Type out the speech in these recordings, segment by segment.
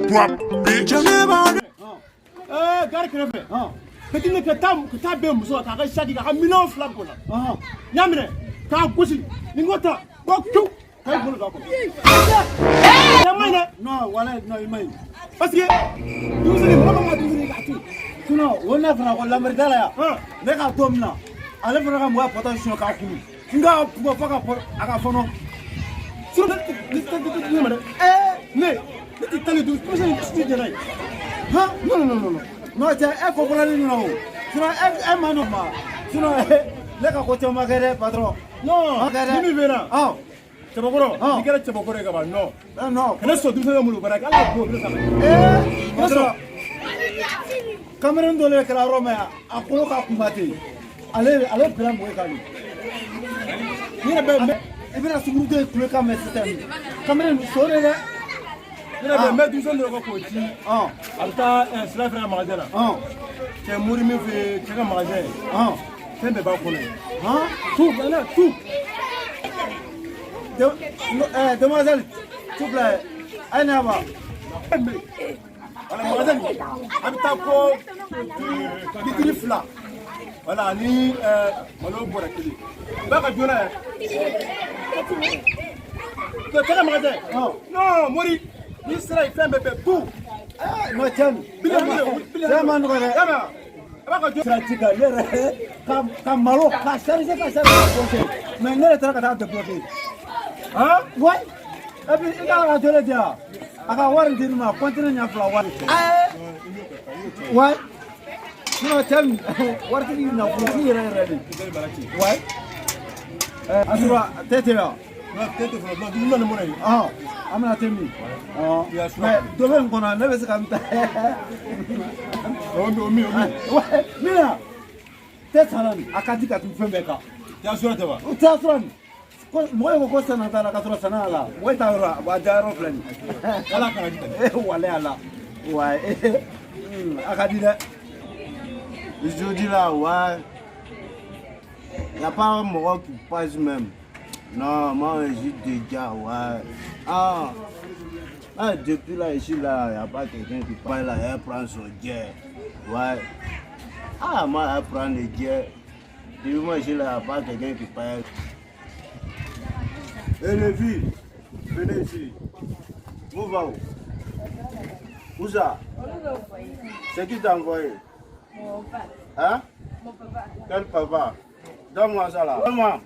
Drop, bitch. Gari kɛrɛfɛ. Petit ne ka taa bɛn muso la k'a ka saki k'a ka miliyɔn 2 bɔnna. N y'a minɛ k'a gosi ni n ko tan ko tu k'a ye bolo don a kɔnɔ. Cɛ ma ɲi dɛ. Non, walayi, non, i ma ɲi. Parce que denmisɛnnin, mɔgɔ man ka denmisɛnnin k'a to yen. Sinon o ne fana ko lamɛrida la yan. Ne ka don min na, ale fana ka mɔgɔ ye pɔtɔ siɲɛ k'a kunu. N ka bugɔ fo ka a ka fɔnɔ. Sinon ne tɛ ne ma dɛ. Ne tɛ taa ni denmisɛnnin tɛ jɛn n'a ye. Han? Non, non, non, non. Non, cɛ, e ko fɔlɔ ne ɲɛna o. Sinon e ma nɔ ma. Sinon ne ka ko caman kɛ dɛ, patron. Non, kɛ dɛ. Ni min bɛ na. Cɛbakɔrɔ, n'i kɛra cɛbakɔrɔ ye ka ban, non. Non. Kana sɔn denmisɛnnin ka malo baara kɛ, ala ka bon o bɛna sanfɛ. Patron. Kamalen dɔ de kɛra yɔrɔ min yan, a kolo ka kunba ten. Ale bila mɔgɔ kan de. Ni yɛrɛ bɛ I bɛna sungurun kulo kan mɛn sisan. Kamalen so de dɛ. Ne yɛrɛ bɛ n bɛ denmisɛnnin dɔ ka k'o ci. A bɛ taa sira fɛnɛ ka magasin na. Cɛ mori min fɛ yen, cɛ ka magasin. Fɛn bɛɛ b'a kɔnɔ yen. Tout, maintenant, tout. Demoiselle, s'il vous plaît, ayi na ba. Voilà, magasin a bɛ taa ko litiri 2. Voilà, ani malo bɔrɛ kelen. I b'a ka joona yɛrɛ. Cɛ ka magasin. Non, mori, n'i sera yen, fɛn bɛɛ bɛ tout. Non, cɛ nin. Cɛ ma nɔgɔ dɛ. Y'a mɛn wa? A b'a ka joona. Sira ci kan ne yɛrɛ ka malo ka charger, ka charger, ka compter, mais ne yɛrɛ taara ka taa débloquer. Han? Ouais. Et puis i ka ka jɔlen di yan. A ka wari di ne ma, conteneur ɲɛ fila wari. Ouais. Sinon cɛ nin, waritigi nafolotigi yɛrɛ yɛrɛ de. Ouais. A sɔrɔ tɛ ten wa? Non, tɛ tɛ fɔlɔ. Non, dumuni na ni mɔnɛ ye. An bɛna te min. Mais dɔ bɛ nin kɔnɔ, ne bɛ se ka n ta. O min, o min, o min. Ouais, min na tɛ sanna nin, a ka di ka tɛmɛ fɛn bɛɛ kan. Tɛ assuré tɛ wa? O tɛ asura nin. Ko mɔgɔ ko ko sanna t'a la ka sɔrɔ sanna la. Mɔgɔ t'a yɔrɔ a da yɔrɔ filɛ nin. Ala kana di. Walayi ala. Ouais. A ka di dɛ. Aujourd'hui là, ouais. Il n'y a pas un mort qui passe même. Non, moi je suis déjà, ouais. Ah, ah, depuis là, ici, là, il n'y a pas quelqu'un qui passe là, elle prend son jet. Ouais. Ah, moi, elle prend le jet. Depuis moi, ici, là, il n'y a pas quelqu'un qui passe. Eh les filles, venez ici. Où va où? Où ça? C'est qui t'a envoyé? Mon papa. Hein? Mon papa. Quel papa? Donne-moi ça là. Donne-moi.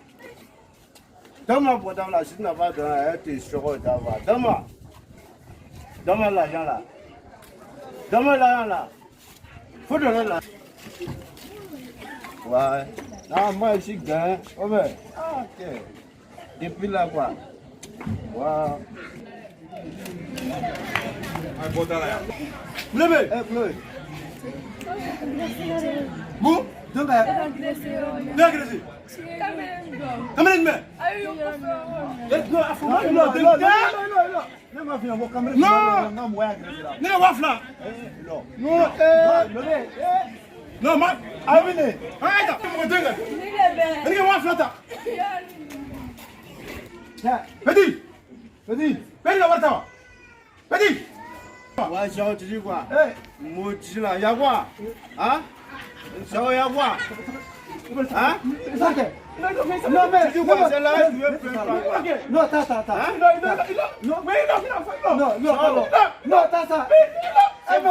Donne-moi portable là. Si tu n'as pas donné, elle te sera d'avoir. Donne-moi. Donne-moi l'argent là. Donne-moi l'argent là. Faut donner là. Ouais. Non, moi je suis gain. Oh ben. Ah, ok. Depuis là quoi. Ouais. Blebe. Eh, Chloé. Mun? Donc, Ne agressé. Kamalen jumɛn? Non, a fɔ non, non, non, den non, non, non. Ne m'a fi ko kamalen. Non. N ka mɔgɔ y'a agressé la. Ne ka 2000. Non. Non, Lole, eh. Non, ma. A bɛ ne. Ayi ta, mɔgɔ den kan. Ne ka 2000 ta. Cɛ, Petit, petit. Petit ka wari ta wa? Petit. Ouais, Jean, tu dis quoi? Eh. Maudit là, y'a quoi? Hein? Jean, y'a quoi? Hein? Ça kɛ. Non mais Tu dis quoi? C'est là, tu veux plus pas. Non, attends, attends, attends. Non, non, non, non, Non, non, non, non, attends, attends. Eh, mais,